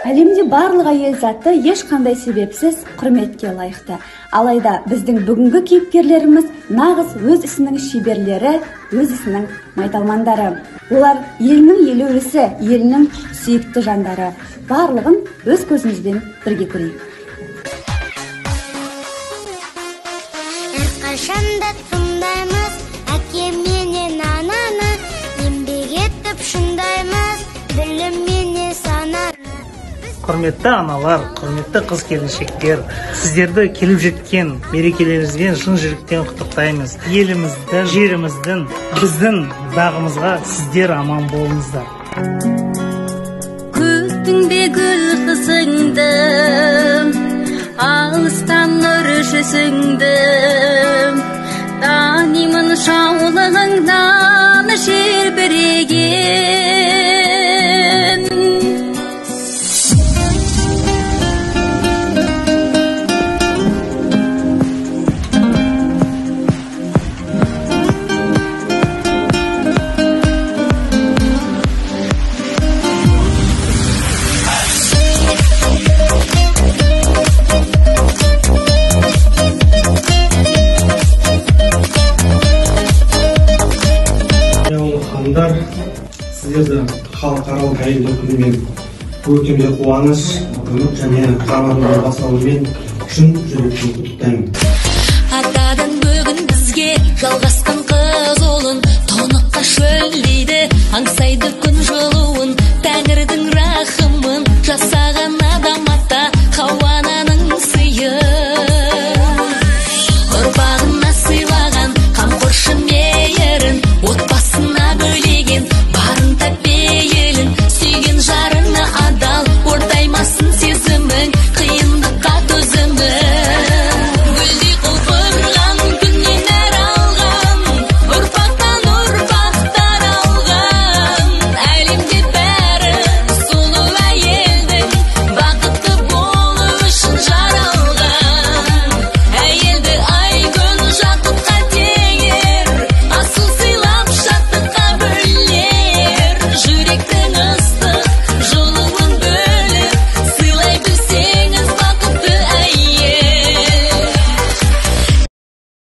Әлемде барлық әйел заты ешқандай себепсіз құрметке лайықты. Алайда біздің бүгінгі кейіпкерлеріміз нағыз өз ісінің шеберлері, өз ісінің майталмандары. Олар елінің елеулісі, елінің сүйікті жандары. Барлығын өз көзімізбен бірге көрейік. Әрқашанда тыңдаймыз әке менен ананы, еңбек етіп шыңдаймыз білімменен сананы. Құрметті аналар, құрметті қыз келіншектер, сіздерді келіп жеткен мерекелеріңізбен шын жүректен құттықтаймыз. Еліміздің, жеріміздің, біздің бағымызға сіздер аман болыңыздар. Күттің бе гүл қызыңды, алыстан нұр жүзіңді, танимын шаулығыңнан желбіреген. Сіздерді халықаралық әйелдер күнімен өте қуаныш, үміт және жаңа жылдың басталуымен шын жүректен құттықтаймын. Атадан бүгін бізге жалғасқан қыз ұлын, тұныққа шөлдейді, аңсайды күн жылуын, тәңірдің рахымын жасаған адам